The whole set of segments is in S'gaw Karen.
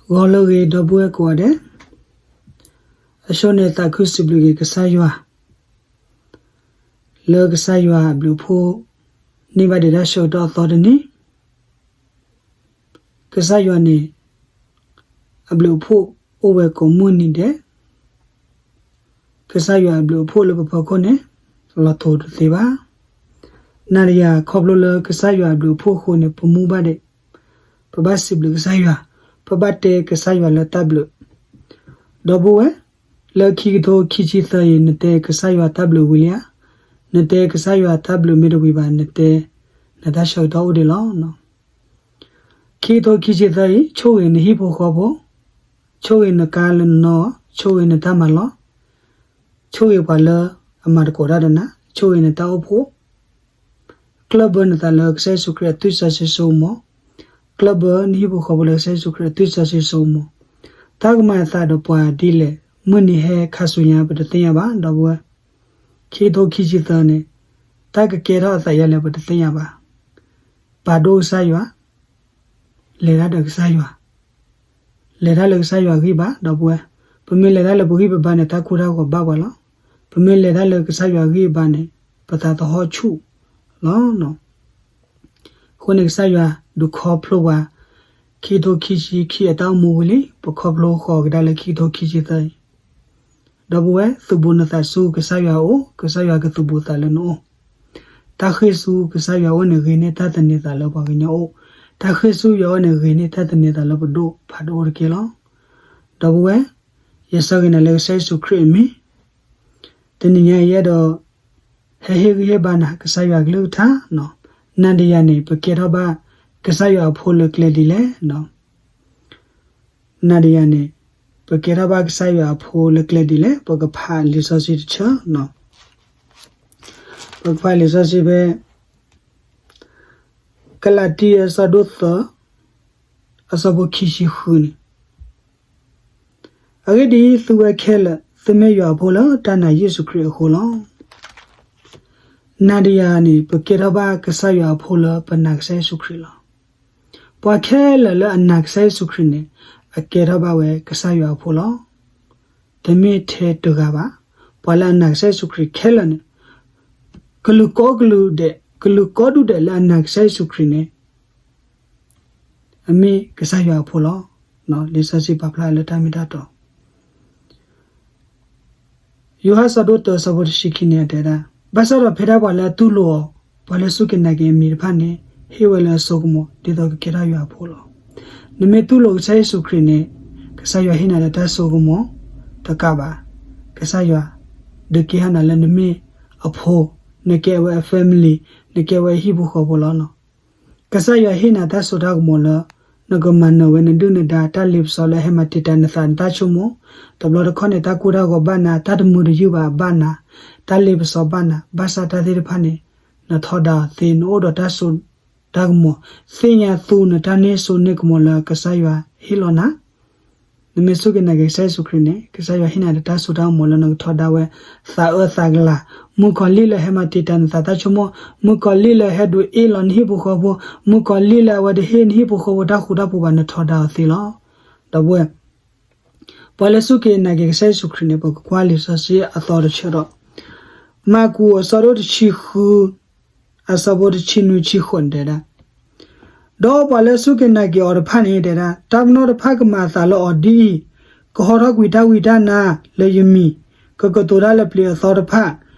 ဂီၤလၢအဂ့ၤ ဒီပုၢ်ဝဲၢ်ကိးဂၤဒဲး, အဆိန့ၣ်သးခုစံးဘျုးက့ၤကစၢ်ယွၤ လၢကစၢ်ယွၤအဘျုးအဖှိၣ် န့ၢ်ဘၣ်ဒံးတၢ်ဆၢကတီၢ်အသီတနံၤ, ကစၢ်ယွၤန့ၣ် အဘျုးအဖှိၣ်အိၣ်ဝဲကိးမုၢ်နံၤဒဲး, ကစၢ်ယွၤအဘျုးအဖှိၣ်လၢပဖီခိၣ်န့ၣ် လီၤတိၤတသ့ဘၣ်. နၤဒီးယၤခီဖျိလၢကစၢ်ယွၤအဘျုးအဖှိၣ်အဃိန့ၣ် ပမူဘၣ်ဒဲး, ပဘၣ်စံးဘျုးကစၢ်ယွၤ, ပဘၣ်တဲကစၢ်ယွၤလၢတၢ်ဘျုး. ဒီပုၢ်ဝဲၢ်, လၢခံကထိခံဆံသၢအံၤ နတဲကစၢ်ယွၤတၢ်ဘျုးဝံၤလံဧါ. နတဲကစၢ်ယွၤတၢ်ဘျုးမ့ၢ်တဝံၤဘၣ် နတဲ နတၢ်ဆၢကတီၢ်အိၣ်ဒံးလီၤ. ခံကထိခံဆံသၢအံၤ ဆိၣ်ဂ့ၤနဟံၣ်ဖိဃီဖိ, ဆိၣ်ဂ့ၤနကါလၢနနီၢ်, ဆိၣ်ဂ့ၤနတၢ်မၤလီၢ်, ဆိၣ်ဂ့ၤပှၤလၢအမၤသကိးတၢ်ဒီးနၤ, ဆိၣ်ဂ့ၤနတၢ်အိၣ်ဖှိၣ်, ကျၢၢ်ဘၢနသးလၢကစၢ်ယ့ၣ်ၡူးခရံာ်အသွံၣ်စီဆှံစိကမီၤ, ကျၢၢ်ဘၢနဟံၣ်ဖိဃီဖိလၢကစၢ်ယ့ၣ်ၡူးခရံာ်အသွံၣ်စီဆှံစိကမီၤ. တၢ်ကမၤအသးဒီးပှၤဒ်လဲၣ်, မုၢ်နံၤဟဲခါဆူညါ ပတသ့ၣ်ညါဘၣ် ဒီပုၢ်ဝဲၢ်. ခံကထိခံဆံသၢန့ၣ် တၢ်ကကဲထီၣ်အသးယၤလဲၣ် ပတသ့ၣ်ညါဘၣ်. ပာ်ဒိၣ်ကစၢ်ယွၤ, လဲၤတၢ်ဒီးကစၢ်ယွၤ, လဲၤတၢ်လၢကစၢ်ယွၤအဂံၢ်ဘါ ဒီပုၢ်ဝဲၢ်. ပမ့ၢ်လဲၤတၢ်လၢပဂံၢ်ပဘါန့ၣ် တၢ်ကိၢ်တၢ်ဂီၤဘၣ်ပှၤလီၤ. ပမ့ၢ်လဲၤတၢ်လၢကစၢ်ယွၤအဂံၢ်အဘါန့ၣ် ပသးသဟီၣ်ဆူၣ်လီၤ. အဃိန့ၣ်ကစၢ်ယွၤဒုးခီဖျိပှၤ ခံကထိခံဆံခံအတၢ်အိၣ်မူဝံၤလံ, ပခီဖျိဃီၤကဒါလၢခံကထိခံဆံသၢအံၤ ဒီပုၢ်ဝဲၢ်, သုးဘူးနသးဆူကစၢ်ယွၤအအိၣ်, ကစၢ်ယွၤကသုးဘူးသးလၢနအိၣ်. တၢ်ဃ့ၢ်ဆူကစၢ်ယွၤအအိၣ်န့ၣ် ဂ့ၤန့ၢ်တၢ်သန့ၤသးလၢပှၤကညီအအိၣ်, တၢ်ဃ့ၢ်ဆူယွၤအအိၣ်န့ၣ် ဂ့ၤန့ၢ်တၢ်သန့ၤသးလၢပဒိၣ်ဖးဒိၣ်အိၣ်တက့ၢ်လီၤ. ဒီပုၢ်ဝဲၢ်, ယဆၢဂ့ၤနၤလၢကစၢ်ယ့ၣ်ၡူးခရံာ်အမံၤ, တနံၤညါအံၤယအဲၣ်ဒိး ဟဲဟ့ၣ်ဂံၢ်ဟ့ၣ်ဘါနၤ ကစၢ်ယွၤကလုၢ်ကထါ, နၤဒီးယၤန့ၣ် ပကဲထီၣ်ဘၣ်ကစၢ်ယွၤအဖိလၢကျဲဒ်လဲၣ် နၤဒီးယၤန့ၣ် ပကဲထီၣ်ဘၣ်ကစၢ်ယွၤအဖိလၢကျဲဒ်လဲၣ်. ပကဖးလံာ်စီဆှံတဆၢ, ပကဖးလံာ်စီဆှံဖဲ ကလၤတံ အဆၢဒိၣ်သၢ အဆၢဖိခံဆံဃုန့ၣ်, အဂ့ၢ်ဒ်အံၤ, သုဝဲခဲလၢာ် သုမ့ၢ်ယွၤအဖိလၢတၢ်နာ်ယ့ၣ်ၡူးခရံာ်အဃိလီၤ. နၤဒီးယၤန့ၣ် ပကဲထီၣ်ဘၣ်ကစၢ်ယွၤအဖိလၢပနာ်ကစၢ်ယ့ၣ်ၡူးခရံာ်လီၤ. ပှၤခဲလၢာ်လၢအနာ်ကစၢ်ယ့ၣ်ၡူးခရံာ်န့ၣ် အကဲထီၣ်ဘၣ်ဝဲကစၢ်ယွၤအဖိလီၤ. တမ့ၢ်ထဲတဂၤဘၣ်, ပှၤလၢအနာ်ကစၢ်ယ့ၣ်ၡူးခရံာ်ခဲလၢာ်န့ၣ် ကလုာ်ကိးကလုာ်ဒဲး, ကလုာ်ကိးဒူၣ်ဒဲးလၢအနာ်ကစၢ်ယ့ၣ်ၡူးခရံာ်န့ၣ် အမ့ၢ်ကစၢ်ယွၤအဖိလီၤ. လံာ်စီဆှံပာ်ဖျါလၢတၢ်မ့ၢ်တၢ်တီ ယိၤဟၣ်ဆၢဒိၣ်တၢ ဆၢဖိတဆံခံန့ၣ် အတဲဒၣ်, ဘၣ်ဆၣ်ဒီးဖဲဒၣ်ပှၤလၢအတူၢ်လိာ်အီၤ, ပှၤလၢစူၢ်က့ၤနာ်က့ၤအမံၤတဖၣ်န့ၣ် ဟ့ၣ်ဝဲလၢအစိကမီၤ ဒ်သိးကကဲထီၣ်ယွၤအဖိလီၤ. နမ့ၢ်တူၢ်လိာ်ကစၢ်ယ့ၣ်ၡူးခရံာ်န့ၣ် ကစၢ်ယွၤဟ့ၣ်နၤဒီးတၢ်စိကမီၤတကးဘၣ်, ကစၢ်ယွၤဒုးကဲထီၣ်နၤလၢနမ့ၢ်အဖိ, နကဲဝဲအ family, နကဲဝဲအဟံၣ်ဖိဃီဖိလီၤ. ကစၢ်ယွၤဟ့ၣ်နၤတၢ်စိတၢ်ကမီၤလၢ နကမၤနၢၤဝဲနဒုၣ်နဒါ တၢ်လ့ပစီလၢအဟဲမၤတံာ်တာ်နသးနတၢ်ဆိကမိၣ်, တဘျီတခီၣ်န့ၣ် တၢ်ကိၢ်တၢ်ဂီၤဘၣ်နၤ, တၢ်တမုာ်တယုၢ်ဘၣ်ဘၣ်နၤ, တၢ်လ့ပစီဘၣ်နၤ, ဘၣ်ဆၣ်တၢ်သ့ၣ်တဖၣ်န့ၣ် နထီဒါအီၤသ့, နအိၣ်ဒီးတၢ်စိတၢ်ကမီၤ, သ့ၣ်ညါသူနတၢ်န့ၢ်စိန့ၢ်ကမီၤလၢကစၢ်ယွၤဟ့ၣ်လီၤနၤ. နမ့ၢ်စူၢ်က့ၤနာ်က့ၤကစၢ်ယ့ၣ်ၡူးခရံာ်န့ၣ် ကစၢ်ယွၤဟ့ၣ်နၤဒီးတၢ်စိတၢ်ကမီၤလၢနကထီဒါဝဲ သးအၢသးကလၤ, မုၣ်ကီၤလံၢ်လၢဟဲမၤတံာ်တာ်နသးတၢ်ဆိကမိၣ်, မုၣ်ကီၤလံၢ်လၢဟဲဒုးအ့ၣ်လီၤနဟံၣ်ဖိဃီဖိ, မုၣ်ကီၤလံၢ်လၢအဝဲတဟ့ၣ်နဟံၣ်ဖိဃီဖိတၢ်ဃူတၢ်ဖိးဘၣ် နထီဒါအီၤသ့လီၤ. ဒီပုၢ်ဝဲၢ်, ပှၤလၢစူၢ်က့ၤနာ်က့ၤကစၢ်ယ့ၣ်ၡူးခရံာ်န့ၣ် ပကကွၢ်လံာ်စီဆှံအသီတဆၢဒီး, မၢ်ကူးအဆၢဒိၣ်တဆံဃု အဆၢဖိတဆံနွံဆံဃိးန့ၣ်တဲဒၣ်, ဒီးပှၤလၢစူၢ်က့ၤနာ်က့ၤအီၤတဖၣ်န့ၣ်တဲဒၣ်, တၢ်ပနီၣ်တဖၣ်ကမၤအသးလၢအီၤဒ်အံၤ, ကဟီထီၣ်ကွံာ်တၢ်ဝံတၢ်နါလၢယမံၤ, ကကတိၤတၢ်လၢပျ့ၤအသီတဖၣ်,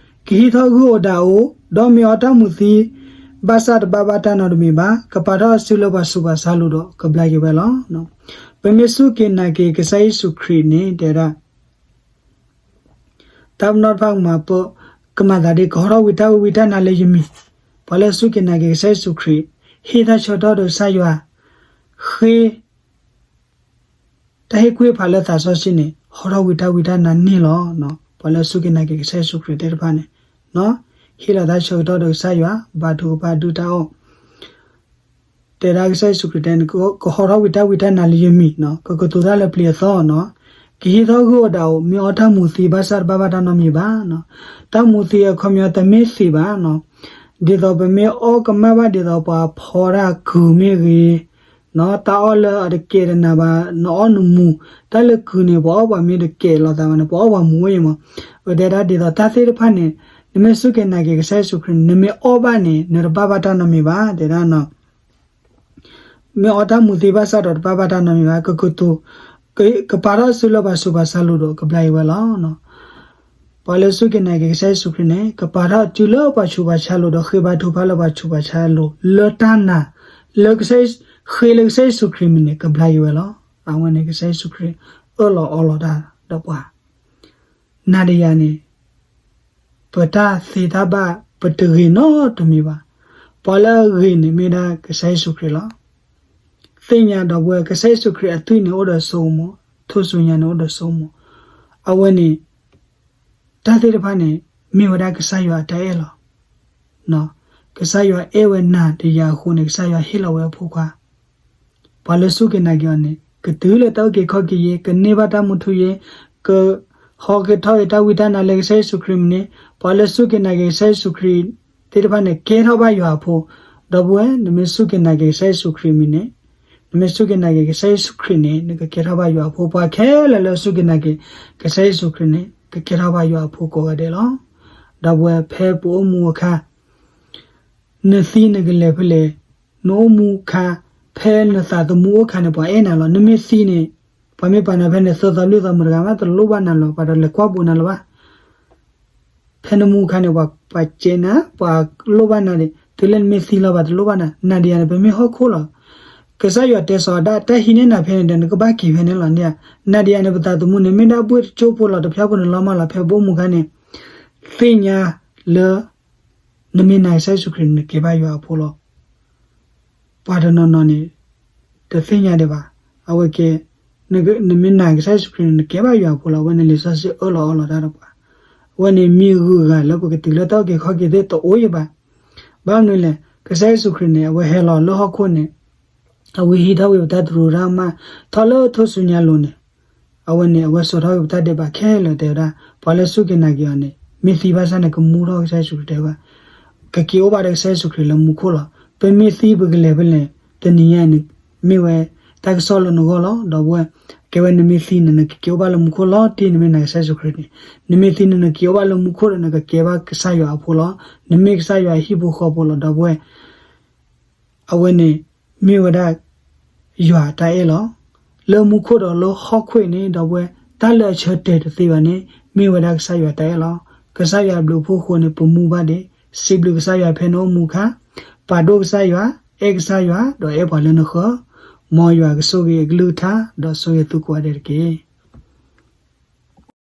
ကဟံးထီၣ်ဂုၢ်အိၣ်ဒၣ်အိၣ်, ဒီးမ့ၢ်အီတၢ်မူးသံ, ဘၣ်ဆၣ်တဘၣ်ဘၣ်တၢ်နီတမံၤဘၣ်, ကပာ်ထီၣ်အစုလၢပှၤဆူးပှၤဆါလိၤဒီး ကဘျါက့ၤဝဲလီၤ. ပမ့ၢ်စူၢ်က့ၤနာ်က့ၤကစၢ်ယ့ၣ်ၡူးခရံာ်န့ၣ်တဲဒၣ် တၢ်ပနီၣ်တဖၣ်ကမၤပ, ကမၤသးဒ် ကဟီထီၣ်ဝံတၢ်ဝံတၢ်နါလၢယမံၤ, ပှၤလၢစူၢ်က့ၤနာ်က့ၤကစၢ်ယ့ၣ်ၡူးခရံာ်, ဟ့ၣ်တၢ်ဆၢကတီၢ်ဒီးကစၢ်ယွၤ, ဃ့ တၢ်ဟ့ၣ်ကူၣ်ဟ့ၣ်ဖးလၢသးစီဆှံန့ၣ် ဟီထီၣ်ဝံတၢ်ဝံတၢ်နါန့ၢ်လီၤ. ပှၤလၢစူၢ်က့ၤနာ်က့ၤကစၢ်ယ့ၣ်ၡူးခရံာ်သ့ၣ်တဖၣ်န့ၣ် ဟ့ၣ်လီၤတၢ်ဆၢကတီၢ်ဒီးကစၢ်ယွၤ, ဘါထုကဖၣ်ဒုၣ်တၢ်အီၣ် တဲဒၣ်ကစၢ်ယ့ၣ်ၡူးခရံာ်တဲန့ၣ် ကဟီထီၣ်ဝံတၢ်ဝံတၢ်နါလၢယမံၤ, ကကတိၤတၢ်လၢပျ့ၤအသီ, ကဟံးထီၣ်ဂုၢ်အိၣ်ဒၣ်အိၣ်, မ့ၢ်အီတၢ်မူးသံဘၣ်ဆၣ်တဘၣ်ဘၣ်တၢ်နီတမံၤဘၣ်. တၢ်မူးသံအခီပညီတမ့ၢ်သံးဘၣ်, ဒ်သိးပမ့ၢ်အီကမၣ်ဘၣ်ဒ်သိးပှၤဖီတၢ်ကုာ်မ့ၢ်ဂ့ၤ, တၢ်အီၣ်လၢအတကဲာ်တနၤဘၣ်, နအီၣ်နမူၤ, တၢ်လၢကုၤန့ၣ် ပှၤအီၣ်ပှၤမ့ၢ်တကဲာ်လိာ်သးဘၣ်န့ၣ် ပှၤအီၣ်ပှၤမူၤဝဲအံၤမး. အဝဲတဲဒၣ်ဒ်သိးတၢ်သ့ၣ်တဖၣ်န့ၣ် နမ့ၢ်စူၢ်က့ၤနာ်က့ၤကစၢ်ယ့ၣ်ၡူးခရံာ်န့ၣ် နမ့ၢ်အီၣ်ဘၣ်န့ၣ် နတဘၣ်ဘၣ်တၢ်နီတမံၤဘၣ် တဲဒၣ်နီၤ. မ့ၢ်အီတၢ်မူၤသ့ဘၣ်ဆၣ်ဒီးတဘၣ်ဘၣ်တၢ်နီတမံၤဘၣ်, ကကတိၤ, ကပာ်ထီၣ်အစုလၢပှၤဆူးပှၤဆါလိၤဒီးကဘျါအံၤဝဲလီၤ. ပှၤလၢစူၢ်က့ၤနာ်က့ၤကစၢ်ယ့ၣ်ၡူးခရံာ်န့ၣ် ကပာ်ထီၣ်အစုလၢပှၤဆူးပှၤဆါလိၤဒီးဃ့ဘါထုကဖၣ်လၢပှၤဆူးပှၤဆါလိၤ လၢတၢ်နာ်, လၢကစၢ်, ဃ့လၢကစၢ်ယ့ၣ်ၡူးခရံာ်မံၤန့ၣ် ကဘျါအံၤဝဲလီၤ. အဝဲန့ၣ်ကစၢ်ယ့ၣ်ၡူးခရံာ်အၢၣ်လီၤအီလီၤတၢ်ဒီးပှၤ နၤဒီးယၤန့ၣ် ပတၢ်သ့တၢ်ဘၣ် ပတဂ့ၤနီတမံၤဘၣ်. ပှၤလၢအဂ့ၤန့ၣ်မ့ၢ်ဒၣ်ကစၢ်ယ့ၣ်ၡူးခရံာ်လီၤ. သ့ၣ်ညါဒီပုၢ်ဝဲၢ် ကစၢ်ယ့ၣ်ၡူးခရံာ်အသွံၣ်န့ၣ်အိၣ်ဒီးစိကမီၤ, ထူၣ်စုညါန့ၣ်အိၣ်ဒီးစိကမီၤ. အဝဲန့ၣ် တၢ်သ့ၣ်တဖၣ်န့ၣ် မ့ၢ်ဝဲဒၣ်ကစၢ်ယွၤအတၢ်အဲၣ်လီၤ. ကစၢ်ယွၤအဲၣ်ဝဲနၤဒီးယၤအဃိန့ၣ် ကစၢ်ယွၤဟ့ၣ်လီၤဝဲအဖိခွါ ပှၤလၢစူၢ်က့ၤနာ်က့ၤအီၤန့ၣ် ကတုၤလၢတၢ်အုၣ်က့ၤခီၣ်က့ၤယ့ၤ, ကန့ၢ်ဘၣ်တၢ်မူထူယ့ၤ, ကဟီက့ၤထီၣ်က့ၤတၢ်ဝံတၢ်နါလၢကစၢ်ယ့ၣ်ၡူးခရံာ်မံၤန့ၣ်, ပှၤလၢစူၢ်က့ၤနာ်က့ၤကစၢ်ယ့ၣ်ၡူးခရံာ်သ့ၣ်တဖၣ်န့ၣ် ကဲထီၣ်ဘၣ်ယွၤအဖိ. ဒီပုၢ်ဝဲၢ် နမ့ၢ်စူၢ်က့ၤနာ်က့ၤကစၢ်ယ့ၣ်ၡူးခရံာ်မံၤန့ၣ်, နမ့ၢ်စူၢ်က့ၤနာ်က့ၤကစၢ်ယ့ၣ်ၡူးခရံာ်န့ၣ် နကကဲထီၣ်ဘၣ်ယွၤအဖိ. ပှၤခဲလၢာ်လၢအစူၢ်က့ၤနာ်က့ၤကစၢ်ယ့ၣ်ၡူးခရံာ်န့ၣ် ကကဲထီၣ်ဘၣ်ယွၤအဖိကိးဂၤဒဲးလီၤ. ဒီပုၢ်ဝဲၢ် ဖဲပအိၣ်မူအခါ နသံနကလဲၤဖဲလဲၣ်, နအိၣ်မူအခါ ဖဲနသးသမူအိၣ်ခါန့ၣ် ပှၤအဲၣ်နၤလီၤ. နမ့ၢ်သံန့ၣ် ပှၤမ့ၢ်ပာ်နၤဖဲန့ၣ် သၢသီလွံၢ်သီမုၣ်တဂၤမး တလိၣ်ဘၣ်နၤလီၤ, ပှၤတလဲၤကွၢ်ဘူးနၤလၢၤဘၣ်. ဖဲနမူအခါန့ၣ် ပှၤစဲးနၤ, ပှၤလိၣ်ဘၣ်နၤဒံး, တုၤလၢနမ့ၢ်သံလီၤ ပှၤတလိၣ်ဘၣ်နၤ. နၤဒီးယၤန့ၣ် ပမ့ၢ်ဟီၣ်ခိၣ်လီၤ. ကစၢ်ယွၤတဲစီၤအၤဒၣ် တၢ်ဟံးန့ၢ်နၤဖဲန့ၣ်ဒီး နကဘၣ်က့ၤဖဲန့ၣ်လီၤန့ၣ်. နၤဒီးယၤန့ၣ် ပသးသမူန့ၣ် မ့ၢ်ဒၣ်ဘှ့ၣ်တစိၢ်ဖိလီၤ, တဖျၢၣ်ဖိန့ၣ်လီၤမၢ်လီၤ. ဖဲပအိၣ်မူအခါန့ၣ် သ့ၣ်ညါလၢ နမ့ၢ်နာ်ကစၢ်ယ့ၣ်ၡူးခရံာ်န့ၣ် နကဲဘၣ်ယွၤအဖိလီၤ. ပှၤတနီၤနီၤန့ၣ် တသ့ၣ်ညါဒံးဘၣ်. အဝဲကဲ နမ့ၢ်နာ်ကစၢ်ယ့ၣ်ၡူးခရံာ်န့ၣ် နကဲဘၣ်ယွၤအဖိလီၤ. အဝဲန့ၣ်လံာ်စီဆှံအၢၣ်လီၤအီလီၤတၢ်ဒီးပှၤ. အဝဲန့ၣ်မ့ၢ်ဂုၤဂၤလၢပကတုၤလၢတၢ်အုၣ်က့ၤခီၣ်က့ၤသ့ၣ်တအိၣ်အံၤဘၣ်. ဘၣ်မနုၤလဲၣ်, ကစၢ်ယ့ၣ်ၡူးခရံာ်န့ၣ် အဝဲဟဲလီၤလၢဟီၣ်ခိၣ်န့ၣ် အဝဲဟံးထီၣ်ဝံၤပတၢ်တရူးတၢ်ကမၣ် ထီၣ်လၢထူၣ်စုညါလိၤန့ၣ်, အဝဲန့ၣ် အဝဲစိာ်ထီၣ်က့ၤပတၢ်ဒဲးဘးခဲလၢာ် တဲဝဲဒၣ်. ပှၤလၢစူၢ်က့ၤနာ်က့ၤအီၤန့ၣ် မ့ၢ်သံဘၣ်ဆၣ်န့ၣ် ကမူထီၣ်ကစၢ်ယ့ၣ်ၡူးခရံာ် တဲဝဲဒၣ်, ကက့ၤအိၣ်ဘၣ်ဒီးကစၢ်ယ့ၣ်ၡူးခရံာ်လၢမူခိၣ်လီၤ. ပမ့ၢ်သံပကလဲၤဖဲလဲၣ်, တနံၤညါအံၤန့ၣ် မ့ၢ်ဝဲတၢ်ကစီၣ်လၢနဂီၢ်လီၤ. ဒီပုၢ်ဝဲၢ်, ကဲဝဲနမ့ၢ်သံန့ၣ် နကက့ၤအိၣ်ဘၣ်လၢမူခိၣ်လီၤတံၢ် နမ့ၢ်နာ်ကစၢ်ယ့ၣ်ၡူးခရံာ်န့ၣ်. နမ့ၢ်သံန့ၣ် နက့ၤအိၣ်ဘၣ်လၢမူခိၣ်ဒီး နကကဲဘၣ်ကစၢ်ယွၤအဖိလီၤ. နမ့ၢ်ကစၢ်ယွၤအဟံၣ်ဖိဃီဖိလီၤ ဒီပုၢ်ဝဲၢ်. အဝဲန့ၣ် မ့ၢ်ဝဲဒၣ် ယွၤအတၢ်အဲၣ်လီၤ. လၢမူခိၣ်ဒီးလၢဟီၣ်ခိၣ်အံၤန့ၣ် ဒီပုၢ်ဝဲၢ် တၢ်လၢအဆၢတဲာ်တသ့ဘၣ်န့ၣ် မ့ၢ်ဝဲဒၣ်ကစၢ်ယွၤတၢ်အဲၣ်လီၤ. ကစၢ်ယွၤအဘျုးအဖှိၣ်အဃိန့ၣ် ပမူဘၣ်ဒံး, စံးဘျုးကစၢ်ယွၤဖဲနအိၣ်မူအခါ, ပာ်ဒိၣ်ကစၢ်ယွၤ, အဲၣ်ကစၢ်ယွၤ, ဒီးအဲၣ်ပှၤလၢနဃၢၤ, မ်ယွၤကဆိၣ်ဂ့ၤအကလုၢ်ကထါ ဒီးဆိၣ်ဂ့ၤသုကိးဂၤဒဲးတက့ၢ်.